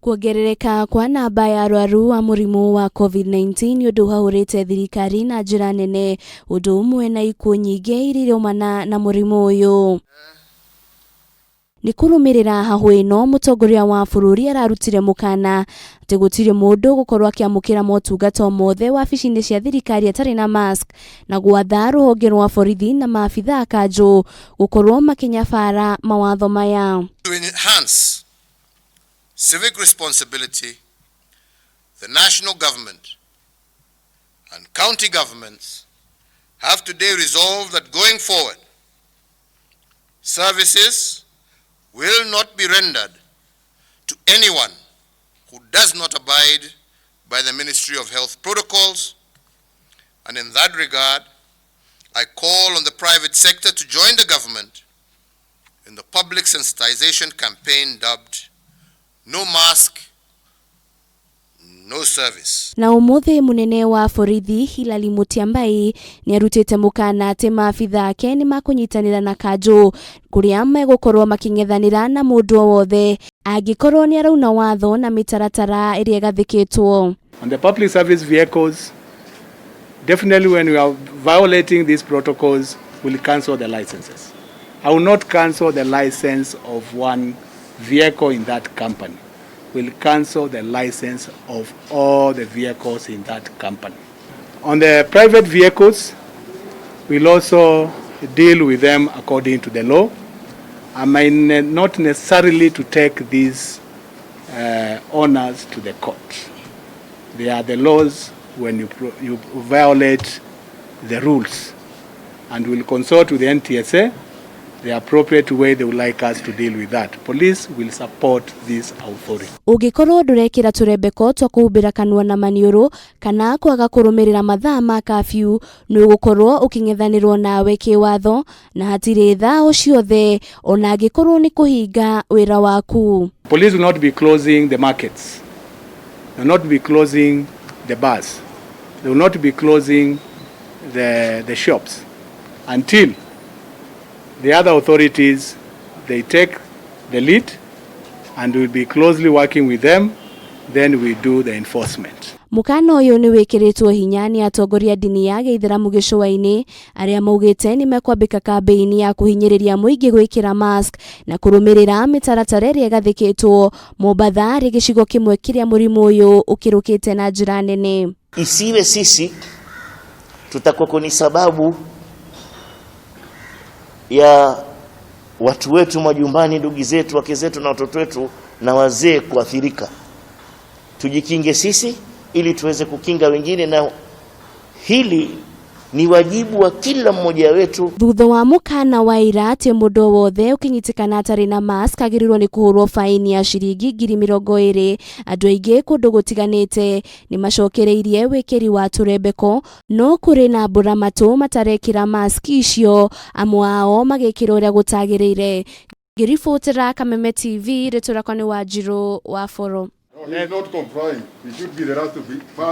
Kuongerereka kwa namba ya arwaru a mũrimũ wa COVID-19 nĩ ũndũ ũhahũrĩte thirikari na njĩra nene, ũndũ ũmwe na ikuũ nyingĩ iria iraumana na mũrimũ ũyũ. Nĩ kũrũmĩrĩra hahũ ĩno, mũtongoria wa bũrũri ararutire mũkana atĩ gũtirĩ mũndũ ũgũkorwo akĩamũkĩra motungata o mothe wabici-inĩ cia thirikari atarĩ na mask, na gwatha rũhonge rwa borithi na maabitha a kanjũ gũkorwo makĩnyabara mawatho maya. To enhance civic responsibility, the national government and county governments have today resolved that going forward, services will not be rendered to anyone who does not abide by the Ministry of Health protocols. And in that regard, I call on the private sector to join the government in the public sensitization campaign dubbed "No Mask, No Service." Na ũmũthĩ mũnene wa borithi Hilary Mutyambai nĩ arutĩte mũkana atĩ maabitha ake nĩ makũnyitanĩra na kanjũ kũrĩa megũkorwo makĩng'ethanĩra na mũndũ o wothe angĩkorwo nĩ arauna watho na mĩtaratara ĩrĩa ĩgathĩkĩtwo. On the public service vehicles, definitely when we are violating these protocols, we'll cancel the licenses. I will not cancel the license of one vehicle in that company. We'll cancel the license of all the vehicles in that company. On the private vehicles, we'll also deal with them according to the law. I may not necessarily to take these owners to the court. They are the laws when you violate the rules. And we'll consult with the NTSA the appropriate way they would like us to deal with that. Police will support this authority. Ũngĩkorwo ndũrekĩra tũrembeko twa kũhumbĩra kanua na maniũrũ kana kwaga kũrũmĩrĩra mathaa ma kafyu, nĩ ũgũkorwo ũkĩng'ethanĩrwo nawe kĩwatho na hatirĩ tha o ciothe, ona angĩkorwo nĩ kũhinga wĩra waku. Police will not be closing the markets. They will not be closing the bars. They will not be closing the shops until the other authorities, they take the lead, and we'll be closely working with them. Then we do the enforcement. Mũkana ũyũ nĩ wĩkĩrĩtwo hinya nĩ atongoria ndini ya gĩithĩramu gĩcũa-inĩ arĩa maugĩte nĩ mekwambĩka kambĩini ya kũhinyĩrĩria mũingĩ gwĩkĩra mask na kũrũmĩrĩra mĩtaratara ĩrĩa ĩgathĩkĩtwo. Mombatha rĩ gĩcigo kĩmwe kĩrĩa mũrimũ ũyũ ũkĩrũkĩte na njĩra nene. Isiwe sisi tutakuwa ni sababu ya watu wetu majumbani, ndugu zetu, wake zetu na watoto wetu na wazee kuathirika. Tujikinge sisi ili tuweze kukinga wengine, na hili ni wajibu wa kila mmoja wetu. Thutha wa mũkana wa ira atĩ mũndũ o wothe ũkĩnyitĩkana atarĩ na mask agĩrĩirwo nĩ kũhũrwo baini ya ciringi 20,000, andũ aingĩ kũndũ gũtiganĩte nĩ macokereirie wĩkĩri wa tũrembeko, no kũrĩ na mbũra matũ matarekĩra mask icio, amwe ao magĩkĩra ũrĩa gũtagĩrĩire. Ngĩribotera Kameme TV, rĩtwa rĩakwa nĩ Wanjirũ wa Boro. No, he's not complying. He should be the last to be first.